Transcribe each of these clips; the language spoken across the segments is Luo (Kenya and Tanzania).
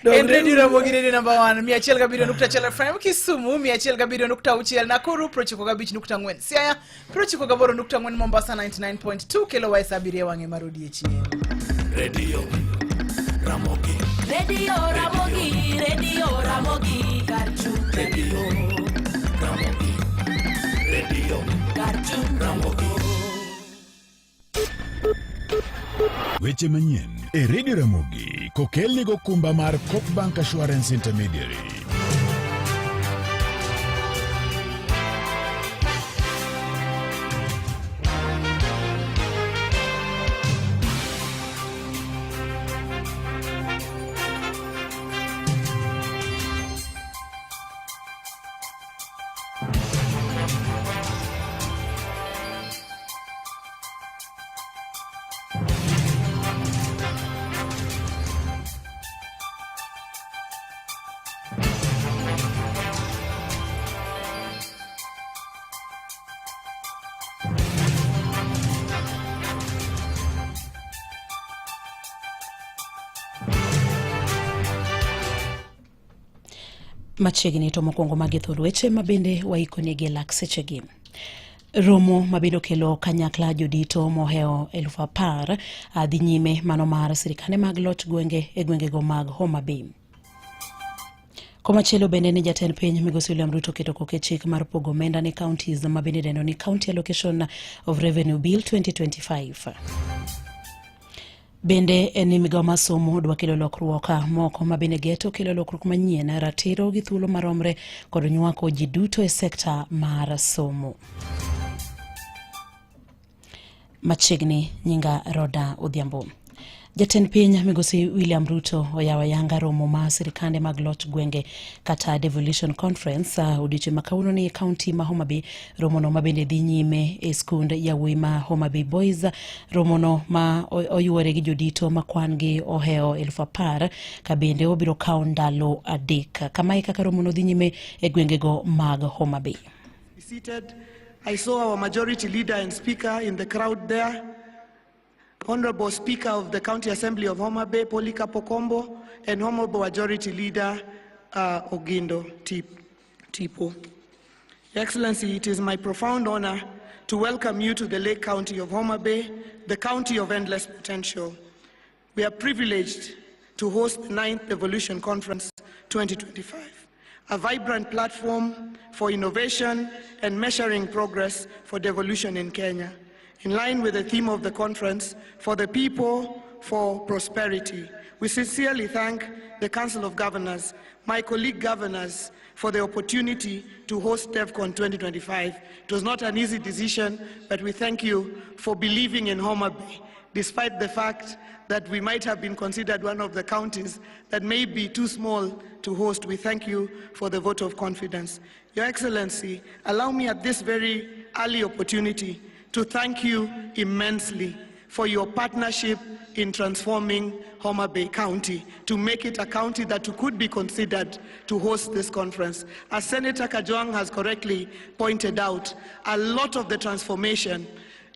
En Radio Ramogi, radio number 1, 107.1 FM Kisumu, 107.6 Nakuru, 95.4 Siaya, 98.4 Mombasa, 99.2 kelo wa saa abiriyo wang'e mar odiechieng'. Radio Ramogi. Radio Ramogi, Radio Ramogi, Karchu. Radio Ramogi. Radio Karchu. Ramogi. Weche manyien e Radio Ramogi kokelni gokumba mar Coop Bank Assurance Intermediary. Machiegni to mokwongo magi thor weche ma bende waikonegi e lak sechegi. Romo ma bende okelo kanyakla jodito mohewo 10,000 dhi nyime mano mar sirikande mag loch gwenge e gwengego mag Homa Bay. Komachielo bende ni jatend piny migosi William Ruto oketo koke chik mar pogo omenda ne counties ma bende idendo ni County Allocation of Revenue Bill 2025. Bende en ni migawo mar somo dwa kelo lokruok moko ma bende geto kelo lokruok manyien, ratiro gi thuolo maromre kod nywako ji duto e sekta mar somo. Machiegni nyinga Roda Odhiambo. Jatend piny migosi William Ruto oyawo ayanga romo ma sirikande mag loch gwenge kata Devolution Conference odiochieng' ma kawuono ni e kaunti ma Homa Bay. Romono ma bende dhi nyime e skund yawuoyi ma Homa Bay Boys. Romono ma oyuore gi jodito ma kwan gi ohewo 10,000 ka bende obiro kawo ndalo 3. Kamae kaka romono dhi nyime e gwengego mag Homa Bay. Seated, I saw our majority leader and speaker in the crowd there. Honorable Speaker of the County Assembly of Homa Bay, Polycarp Okombo, and Honorable Majority Leader Ogindo Tipo. Your Excellency, it is my profound honor to welcome you to the Lake County of Homa Bay, the county of endless potential. We are privileged to host the 9th Devolution Conference 2025, a vibrant platform for innovation and measuring progress for devolution in Kenya. In line with the theme of the conference, for the people, for prosperity. We sincerely thank the Council of Governors, my colleague governors, for the opportunity to host DevCon 2025. It was not an easy decision, but we thank you for believing in Homa Bay, despite the fact that we might have been considered one of the counties that may be too small to host. We thank you for the vote of confidence. Your Excellency, allow me at this very early opportunity to thank you immensely for your partnership in transforming Homa Bay County to make it a county that could be considered to host this conference. As Senator Kajwang has correctly pointed out, a lot of the transformation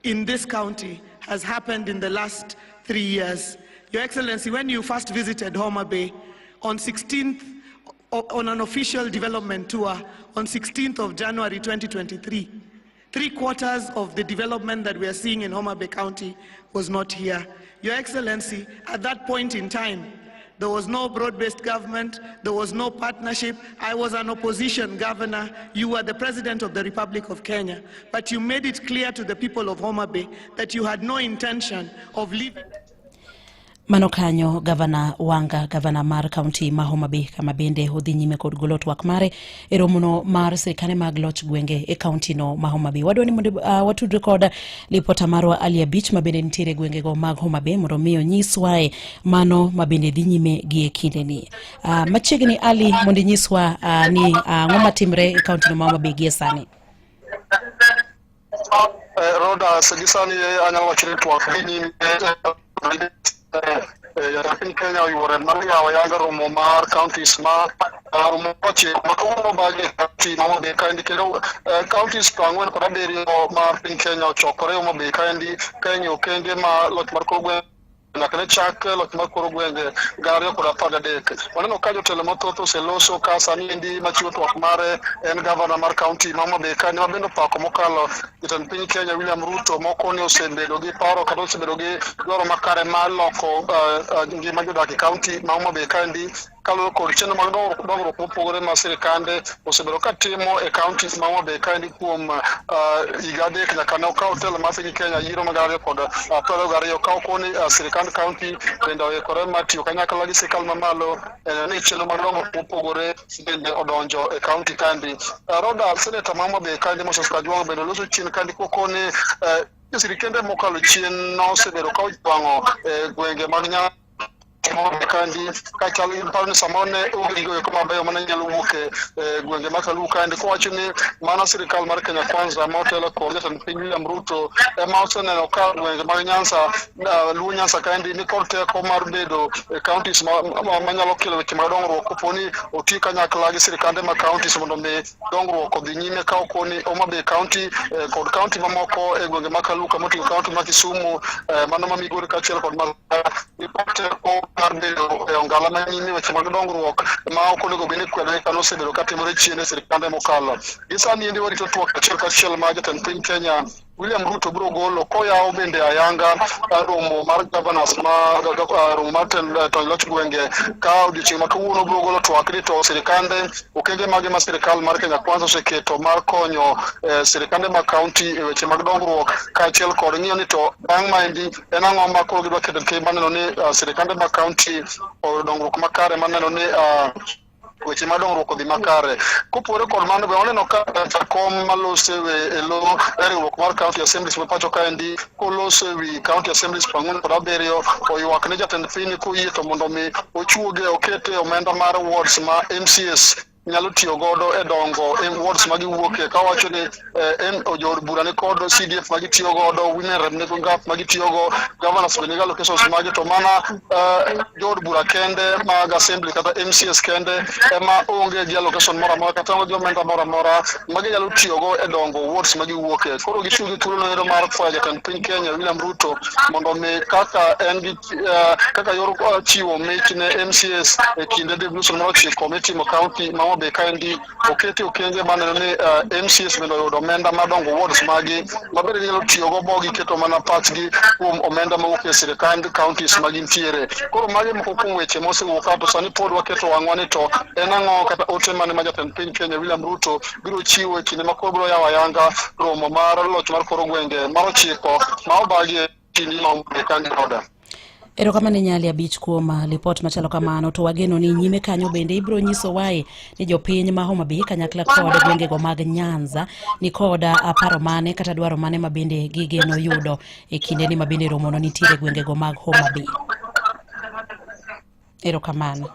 in this county has happened in the last 3 years. Your Excellency, when you first visited Homa Bay on 16th, on an official development tour on 16th of January 2023, 3/4 of the development that we are seeing in Homa Bay County was not here. Your Excellency, at that point in time, there was no broad-based government, there was no partnership. I was an opposition governor. You were the president of the Republic of Kenya. But you made it clear to the people of Homa Bay that you had no intention of leaving. Mano kanyo Gavana Wanga, gavana mar kaunti ma Homa Bay, kama bende odhi nyime kod golo twak mare e romono mar sirkande mag loch gwenge e kaunti no ma Homa Bay. Wadwa ni mondo watudre kod lipota marwa Ali Abich ma bende nitiere e gwengego mag Homa Bay mondo mi onyiswae mano ma bende dhi nyime gi e kindeni. Machiegni Ali, mondo inyiswa ni ang'o matimre e kaunti no ma Homa Bay gie sani. Roda, segi sani anyalo wacho ni twak dhi nyime. Jatend piny Kenya oyuore mar yawo yanga romo mar counties ma romo 9 ma kawuono bagi e county ma Homa Bay kaendi kendo counties 47 mar piny Kenya ochokore Homa Bay kaendi ka ing'iyo okenge ma loch mar kor gweng' Nyaka ne chak loch mar kor gwenge 2013. Waneno ka jotelo mathoth oseloso ka sani endi machiwo twak mare en gavana mar kaunti ma Homa Bay ka ma bende opako mokalo jatend piny Kenya William Ruto moko ni osebedo gi paro kata osebedo gi dwaro makare mar loko ngima jodak e kaunti ma Homa Bay kaendi kaluwore kod chenro mag dongruok mopogore ma sirikande osebedo ka timo e counties ma Homa Bay kaendi kuom higa 3 nyaka ne okaw telo mar piny Kenya yiero mag 2022 ka okoni sirikand county bende oikore mar tiyo kanyakla gi sirikal mamalo e ni chenro mag dongruok mopogore bende odonjo e county kaendi. Roda seneta ma Homa Bay kaendi Moses Kajwang' bende oloso chien kaendi kokoni sirikende mokalo chien nosebedo ka ojwang'o e gwenge mag Nyanza kandi kachal paro ni samoro ne onge gigo eko mabeyo mane nyalo wuok e gwenge ma Kaluo kaendi kowacho ni mana sirikal mar Kenya Kwanza ma otelo kod jatend piny William Ruto ema oseneno ka gwenge mag Nyanza Luo Nyanza kaendi ni kod teko mar bedo e counties manyalo kelo weche mag dongruok kopo ni oti kanyakla gi sirikande mag counties mondo mi dongruok odhi nyime ka okoni Homa Bay county kod county mamoko e gwenge ma Kaluo kamoting'o county ma Kisumu mano ma Migori kaachiel kod teko mar bedo e ongala manyime weche mag dongruok ma ok onego bed ni kwedo kaka nosebedo katimore chien e sirikande mokalo. Gi sani endi warito twak achiel kachiel ma jatend piny Kenya William Ruto biro golo koyawo bende ayanga romo mar governors ma romo mar tony loch gwenge ka odiochieng' ma kawuono biro golo twak ni to sirikande okenge mage ma sirikal mar Kenya Kwanza oseketo mar konyo sirikande mag county e weche mag dongruok kaachiel kod ng'iyo ni to bang' maendi en ang'o ma koro gidwa keto e maneno ni sirikande mag county oyudo dongruok makare maneno ni weche mag dongruok odhi makare. Kopogore kod mano be waneno ka jakom maloso e lo e riwruok mar county assemblies ma pacho kaendi koloso e wi county assemblies 47 oywak ne jatend piny koyie to mondo mi ochuoge okete omenda mar wards ma MCAs nyalo tiyo godo e dongo e wards ma giwuoke kawacho ni jood bura ni kod CDF ma gitiyo godo, women rep nigi gap ma gitiyogo, governors be nigi allocations magi to mana jood bura kende mag assembly kata MCAs kende ema onge gi allocation moro amora kata onge gi omenda moro amora ma ginyalo tiyogo e dongo wards ma giwuoke. Koro gitiyo gi thuolo noero mar kwayo jatend piny Kenya William Ruto mondo mi kaka en gi kaka yor chiwo mich ne MCAs e kinde devolution mar 9 mitimo county ma Homa Bay kaendi oketi okenge maneno ni MCAs bende oyudo omenda madongo wards magi mabende ginyalo tiyogo bo giketo mana pachgi kuom omenda mawuok e sirikand counties ma gintiere. Koro magi moko kuom weche mosewuok ka to sani pod waketo wang'wa ni to en ang'o kata ote mane ma jatend piny Kenya William Ruto biro chiwo e kinde ma koro biro yawo ayanga romo mar loch mar kor gwenge mar 9 ma obagi e kinde ma Homa Bay kaendi Roda. Erokamano ne Nyali 5 kuom lipot machalo kamano to wageno ni nyime kanyo bende ibiro nyisowae ni jopiny ma Homa Bay kanyakla kod gwengego mag Nyanza ni kod paro mane kata dwaro mane ma bende gigeno yudo e kindeni ma bende romono nitiere gwengego mag Homa Bay. Erokamano.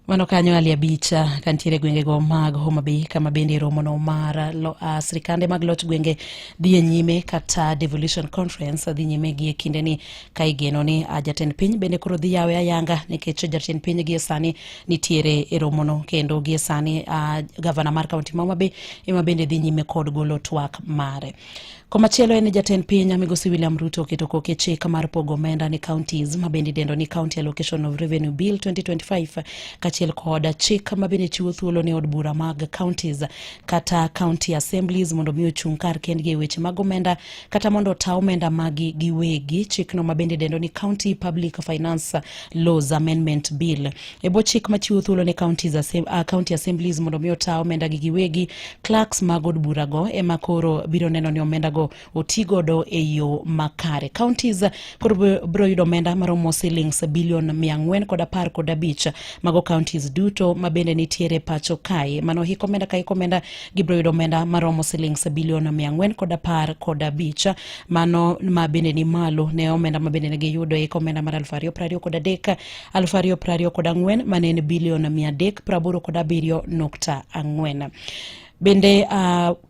Mano kanyo Ali 5 kantiere gwengego mag Homa Bay kama bende romono mar sirikande mag loch gwenge dhi e nyime kata devolution conference dhi nyime gi e kindeni ka igeno ni jatend piny bende koro dhi yawe ayanga nikech jatend piny gie sani nitiere e romono kendo gie sani gavana mar kaunti ma Homa Bay ema bende dhi nyime kod golo twak mare. Komachielo en ni jatend piny Migosi William Ruto oketo koke chik mar pogo omenda ne counties ma bende idendo ni County Allocation of Revenue Bill 2025 kaachiel kod chik ma bende chiwo thuolo ne od bura mag counties kata county assemblies mondo mi ochung' kar kendgi e weche mag omenda kata mondo ota omenda magi giwegi. Chikno ma bende idendo ni County Public Finance Laws Amendment Bill. E bwo chik machiwo thuolo ne county assemblies mondo mi ota omenda gi giwegi, clerks mag od burago ema koro biro neno ni omenda go oti godo e yo makare. Counties koro biro yudo omenda maromo silings bilion 415 mago counties duto ma bende nitiere pacho kae. Mano hik omenda ka hik omenda gibiro yudo omenda maromo silings bilion 415 mano ma bende ni malo ne omenda ma bende ne giyudo e hik omenda mar 2023 2024 mane en bilion 387.4. Bende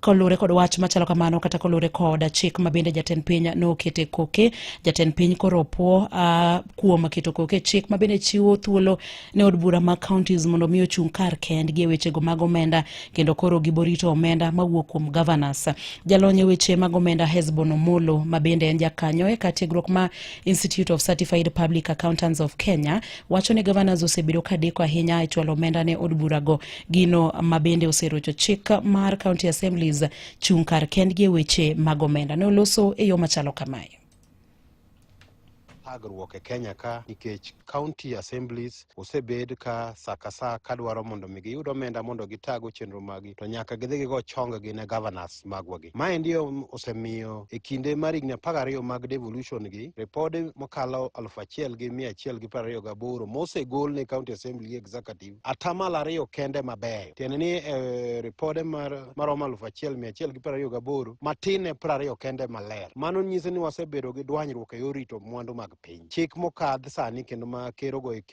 koluwore kod wach machalo kamano kata koluwore kod chik ma bende jatend piny nokete koke, jatend piny koro opuo kuom keto koke chik ma bende chiwo thuolo ne od bura mag counties mondo mi ochung' kar kendgi e wechego mag omenda kendo koro giborito omenda mawuok kuom governors. Jalony e weche mag omenda Hesbon Omolo ma bende en jakanyo e kar tiegruok ma Institute of Certified Public Accountants of Kenya wacho ni governors osebedo ka deko ahinya e chwalo omenda ne od burago, gino ma bende oserocho chik mar county assemblies chung' kar kendgi e weche mag omenda. Ne oloso e yo machalo kamae. Thagruok e Kenya ka nikech county assemblies osebed ka sa ka sa kadwaro mondo mi giyud omenda mondo gitago chenro magi to nyaka gidhi gigo chong-gi ne governors magwa gi. Maendi osemiyo e kinde mar higni 12 mag devolution gi ripode mokalo 1128 mosegol ne county assembly executive 2% kende mabeyo. Tiende ni ripode maromo 1128 matin ne 20 kende maler. Mano nyiso ni wasebedo gi dwanyruok e yor rito mwandu mag piny. Chik mokadh sani kendo ma ker ogo e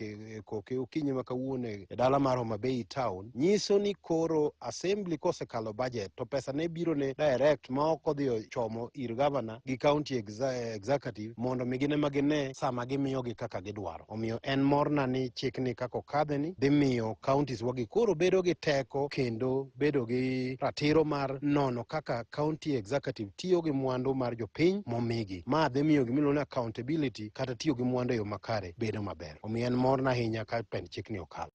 koke okinyi ma kawuono e dala mar Homa Bay town nyiso ni koro assembly kosekalo budget to pesa ne biro ne direct ma ok odhi ochomo ir governor gi county executive mondo mi gine ma gine sama gimiyogi kaka gidwaro. Omiyo en morna ni chikni kaka okadhe ni dhi miyo counties wagi koro bedo gi teko kendo bedo gi ratiro mar nono kaka county executive tiyo gi mwandu mar jopiny momigi. Ma dhi miyo gimiluongo ni accountability kata tiyo gi mwandu e yo makare bedo maber. Omiyo en morna ahinya ka pend chikni okalo.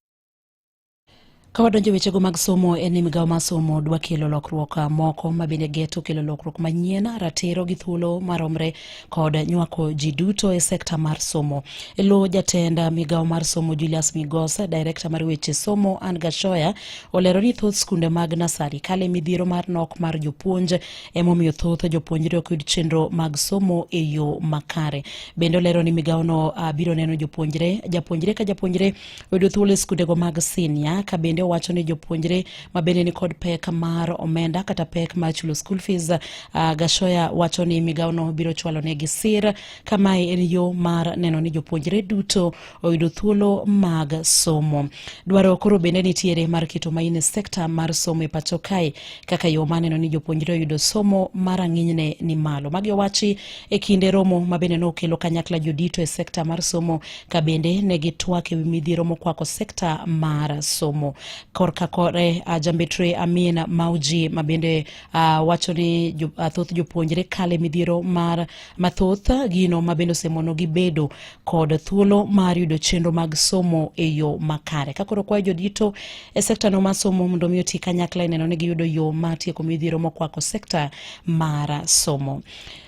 Ka wadonjo e wechego mag somo, en ni migawo mar somo dwa kelo lokruok moko ma bende geto kelo lokruok manyien, ratiro gi thuolo maromre kod nywako ji duto e sekta mar somo. E lo jatend migawo mar somo Julius Migosa, direkta mar weche somo Ann Gashoya olero ni thoth skunde mag nasari kale midhiero mar nok mar jopuonj emomiyo thoth jopuonjre ok yud chenro mag somo e yo makare. Bende olero ni migawono biro neno jopuonjre, japuonjre ka japuonjre oyudo thuolo e skundego mag sinia, ka bende owacho ni jopuonjre ma bende ni kod pek mar omenda kata pek mar chulo school fees. Gashoya wacho ni migawono biro chwalo negi sir ka mae en yo mar neno ni jopuonjre duto oyudo thuolo mag somo. Dwaro koro bende nitiere mar keto main e sekta mar somo e pacho kae kaka yo mar neno ni jopuonjre oyudo somo ma rang'inyne ni malo. Magi owachi e kinde romo ma bende nokelo kanyakla jodito e sekta mar somo ka bende ne gitwak e wi midhiero mokwako sekta mar somo. Korka kore Jambetre Amin Mauji ma bende wacho ni thoth jopuonjre kale midhiero mar mathoth, gino ma bende osemonogi bedo kod thuolo mar yudo chenro mag somo e yo makare. Ka koro kwayo jodito e sekta no mar somo mondo mi oti kanyakla e neno ni giyudo yo mar tieko midhiero mokwako sekta mar somo.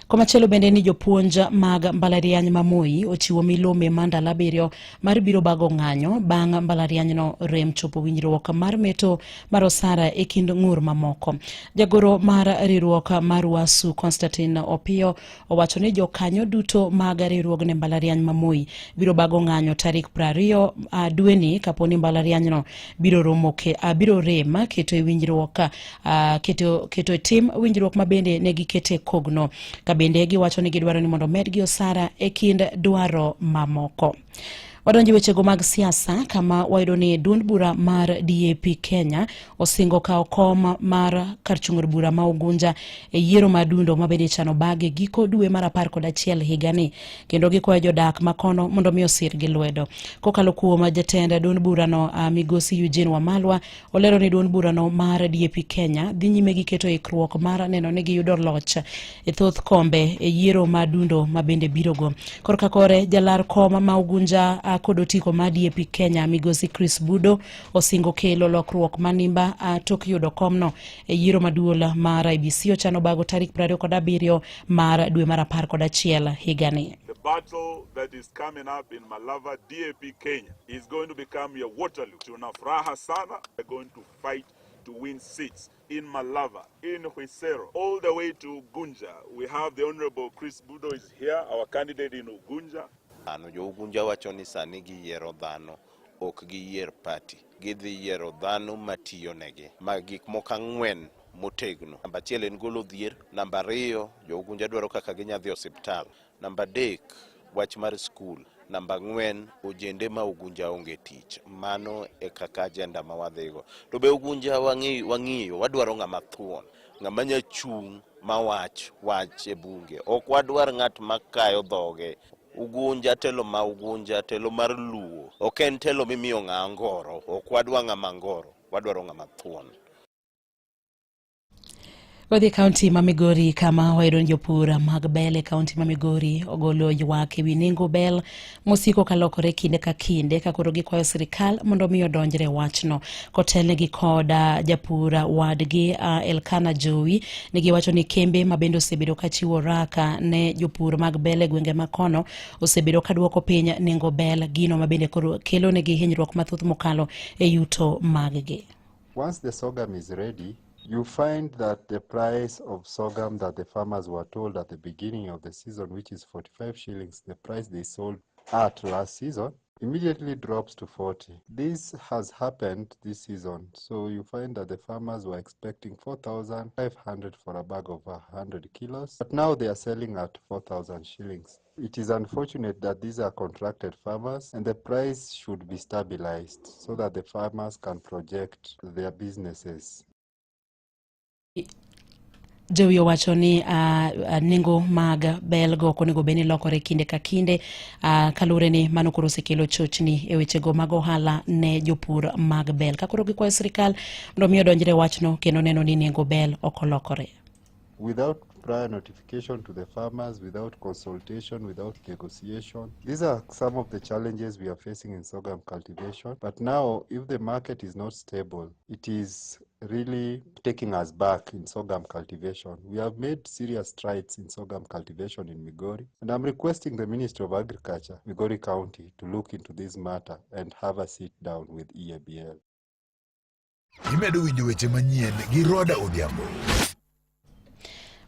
Komachielo bende ni jopuonj mag mbalariany ma Moi ochiwo milome ma ndalo 7 mar biro bago ng'anyo bang' mbalarianyno rem chopo winjruok mar meto mar osara e kind ng'ur mamoko. Jagoro mar riwruok mar UASU Constantine Opiyo owacho ni jokanyo duto mag riwruogne mbalariany ma Moi biro bago ng'anyo tarik 20 dweni kapo ni mbalarianyno biro romo ke, biro rem keto e winjruok keto e tim winjruok ma bende ne gikete kogno. Ka bende giwacho ni gidwaro ni mondo medgi osara e kind dwaro mamoko. Wadonjo wechego mag siasa kama wayudo ni duond bura mar DAP Kenya osingo kawo kom mar kar chung' od bura ma Ugunja e yiero mar dundo ma bende ichano bage giko dwe mar 11 higani, kendo gikwayo jodak ma kono mondo mi osir gi lwedo. Kokalo kuom jatend duond burano Migosi Eugene Wamalwa olero ni duond burano mar DAP Kenya dhi nyime gi keto ikruok mar neno ni giyudo loch e thoth kombe e yiero ma dundo ma bende birogo. Korka kore jalar kom ma Ugunja kod otiko mar DAP Kenya Migosi Chris Budo osingo kelo lokruok manimba tok yudo komno e yiero maduol mar IEBC ochano bago tarik 27 mar dwe mar 11 higani. The battle that is coming up in Malava DAP Kenya is going to become your Waterloo. Tuna furaha sana. We're going to fight to win seats in Malava, in Khwisero, all the way to Ugunja. We have the Honorable Chris Budo is here, our candidate in Ugunja. Dhano, jo Ugunja wacho ni sani giyiero dhano, ok giyier party. Gidhi yiero dhano matiyo negi. Ma gik moko 4 motegno. Namba 1 en golo dhier, namba 2 jo Ugunja dwaro kaka ginyalo dhi osiptal, namba 3 wach mar skul, Namba 4, ojende ma Ugunja onge tich. Mano e kaka agenda ma wadhigo. To be Ugunja wang'iyo, wadwaro ng'ama thuon, ng'ama nya chung' mawach wach e bunge. Ok wadwar ng'at makayo dhoge. Ugunja, telo ma Ugunja, telo mar Luo. Ok en telo mimiyo ng'a ngoro. Ok wadwa ng'ama ngoro, wadwaro ng'ama thuon. Wadhi e kaunti ma Migori kama wayudo ni jopur mag bel e kaunti ma Migori ogolo ywak ewi nengo bel mosiko kalokore kinde ka kinde ka koro gikwayo sirikal mondo mi odonjre e wachno. Kotelnegi kod japur wadgi Elkana Jowi ne giwacho ni kembe ma bende osebedo ka chiwo raka ne jopur mag bel e gwenge ma kono osebedo ka duoko piny nengo bel, gino ma bende koro kelo negi hinyruok mathoth mokalo e yuto maggi. Once the sorghum is ready, you find that the price of sorghum that the farmers were told at the beginning of the season, which is 45 shillings, the price they sold at last season, immediately drops to 40. This has happened this season. So you find that the farmers were expecting 4,500 for a bag of 100 kilos, but now they are selling at 4,000 shillings. It is unfortunate that these are contracted farmers and the price should be stabilized so that the farmers can project their businesses. Jowi owacho ni nengo mag bel go ok onego bed ni lokore kinde ka kinde kaluwore ni mano koro osekelo chochni e wechego mag ohala ne jopur mag bel. Ka koro gikwayo sirikal mondo mi odonjre e wachno kendo neno ni nengo bel ok olokore. Without prior notification to the farmers, without consultation, without negotiation. These are some of the challenges we are facing in sorghum cultivation. But now, if the market is not stable, it is really taking us back in sorghum cultivation. We have made serious strides in sorghum cultivation in Migori, and I'm requesting the Ministry of Agriculture, Migori County, to look into this matter and have a sit down with EABL. Imedo winjo weche manyien gi Roda Odhiambo.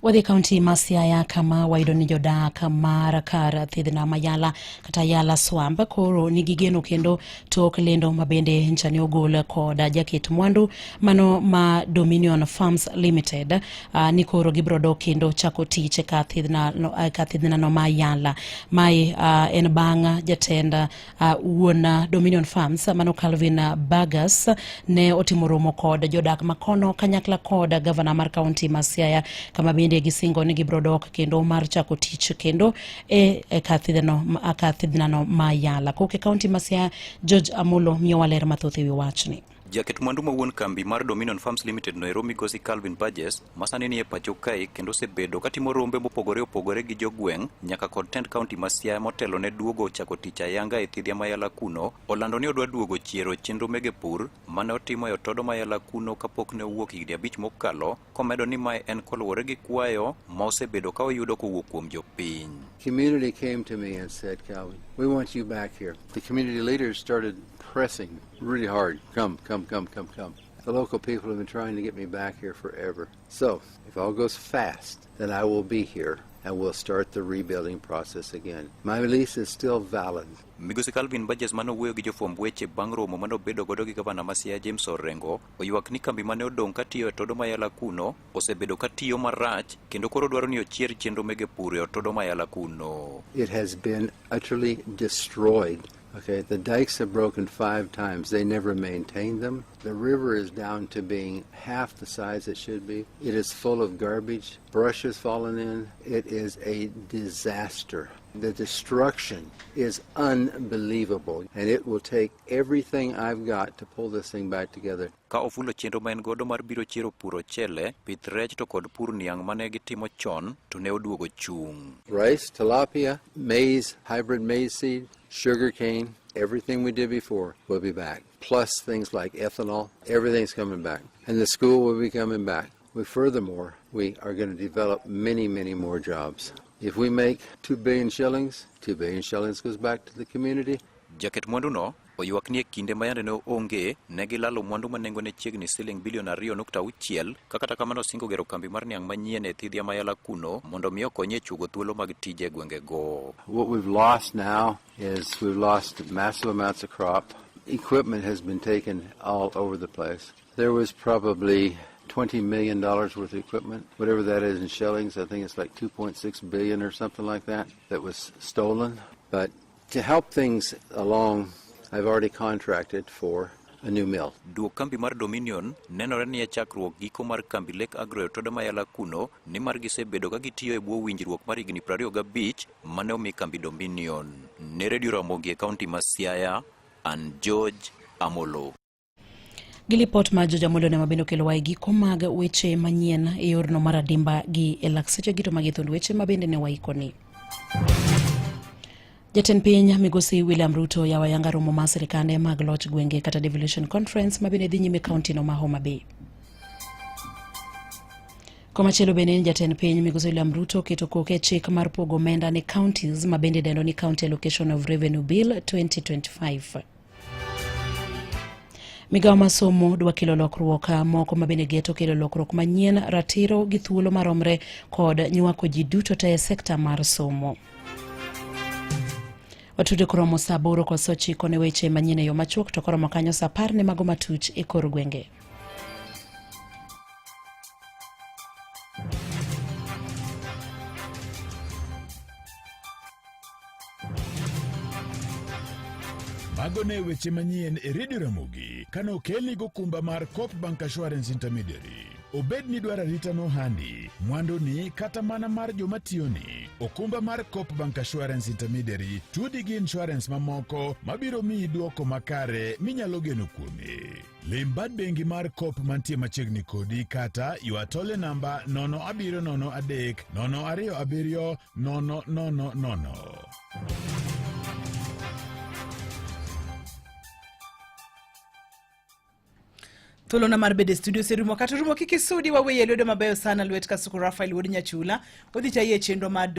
Wadhi kaunti ma Siaya kama wayudo ni jodak mar kar thidhna ma Yala kata Yala Swamp koro nigi geno kendo tok lendo ma bende ncha ne ogol kod jaket mwandu mano ma Dominion Farms Limited ni koro gibiro dok kendo chako tich e kar thidhna no ma Yala. Mae en bang' jatend wuon Dominion Farms mano Calvin Burgess ne otimo romo kod jodak makono kanyakla kod gavana mar kaunti ma Siaya kama bende gisingo ni gibiro dok kendo mar chako tich kendo e kar thidhnano ma Yala. Kowuok e kaunti ma Siaya, George Amolo miyowa ler mathoth e wi wachni. Jaket mwandu ma wuon kambi mar Dominion Farms Limited noero migosi Calvin Burgess ma sani nie pacho kae kendo osebedo katimo rombe mopogore opogore gi jogweng' nyaka kod tend kaunti ma Siaya motelo ne duogo chako tich ayanga e thidhia ma Yala kuno, olando ni odwa duogo chiero chenro mege pur mane otimo e otodo ma Yala kuno kapok ne owuok higni 5 mokalo, komedo ni mae en koluwore gi kwayo ma osebedo ka oyudo kowuok kuom jopiny. Community came to me and said, Calvin, we want you back here. The community leaders started pressing really hard. Come, come, come, come, come. The local people have been trying to get me back here forever. So, if all goes fast, then I will be here and we'll start the rebuilding process again. My lease is still valid. Migosi Calvin Burgess mane owuoyo gi jofwamb weche bang' romo mane obedo godo gi gavana ma Siaya James Orengo oywak ni kambi mane odong' katiyo e todo ma Yala kuno osebedo katiyo marach kendo koro dwaro ni ochier chenro mege pur e otodo ma Yala kuno. It has been utterly destroyed. Okay, the dikes have broken 5 times. They never maintained them. The river is down to being half the size it should be. It is full of garbage. Brush has fallen in. It is a disaster. The destruction is unbelievable, and it will take everything I've got to pull this thing back together. Ka ofulo chenro ma en godo mar biro chiero puro ochele, pith rech to kod pur niang' mane gitimo chon to ne oduogo chung'. Rice, tilapia, maize, hybrid maize seed, sugar cane, everything we did before will be back. Plus things like ethanol, everything's coming back. And the school will be coming back. Furthermore, we are going to develop many, many more jobs. If we make 2 billion shillings, 2 billion shillings goes back to the community. Jaket mwandu no oywak ni e kinde ma yande ne onge ne gilalo mwandu ma nengone chiegni siling bilion 2.6 ka kata kamano osingo gero kambi mar niang' manyien e thidhia ma Yala kuno mondo mi okonye e chuogo thuolo mag tije e gwengego. What we've lost now is we've lost massive amounts of crop. Equipment has been taken all over the place. There was probably $20 million worth of equipment, whatever that is in shillings. I think it's like 2.6 billion or something like that, that was stolen. But To help things along, I've already contracted for a new mill. Duok kambi mar Dominion nenore ni e chakruok giko mar kambi Lake Agro e Otodo Mayala kuno nimar gisebedo ka gitiyo e bwo winjruok mar higni 25 mane omi kambi Dominion. Ne Redio Ramogi e kaunti ma Siaya, an George Amolo. Gi lipot mar George Amolo ne mabende okelowa e giko mag weche manyien e yorno mar adimba gi e lak seche gi to magi thund weche mabende ne waikoni. Jatend piny migosi William Ruto yawo ayanga romo mar sirikande mag loch gwenge kata Devolution Conference mabende dhi nyime kaunti no ma Homa Bay. Komachielo bende ni jatend piny migosi William Ruto oketo koke e chik mar pogo omenda ne counties mabende idendo ni County Allocation of Revenue Bill 2025. Migawo mar somo dwa kelo lokruok moko ma bende geto kelo lokruok manyien, ratiro gi thuolo maromre kod nywako ji duto te e sekta mar somo. Watude koromo saa 8 kod saa 9 ne weche manyien e yo machuok to koromo kanyo saa 10 ne mago matuch e kor gwenge. Mago ne weche manyien e Radio Ramogi kane okelni gokumba mar Coop Bank Assurance Intermediary. Obed ni dwaro arita nohandi, mwanduni kata mana mar joma tiyoni, okumba mar Coop Bank Assurance Intermediary tudi gi insurance mamoko mabiro miyi dwoko makare minyalo geno kuome. Lim bad bengi mar Coop mantie machiegni kodi kata ywa tole namba 0703 027 000. Thuolona mar bedo e studio oserumo kata orumo kik isudi waweye lwedo mabeyo sana lwet Kasuku Rafael wuod Nyachula odhi tayi e chenro mar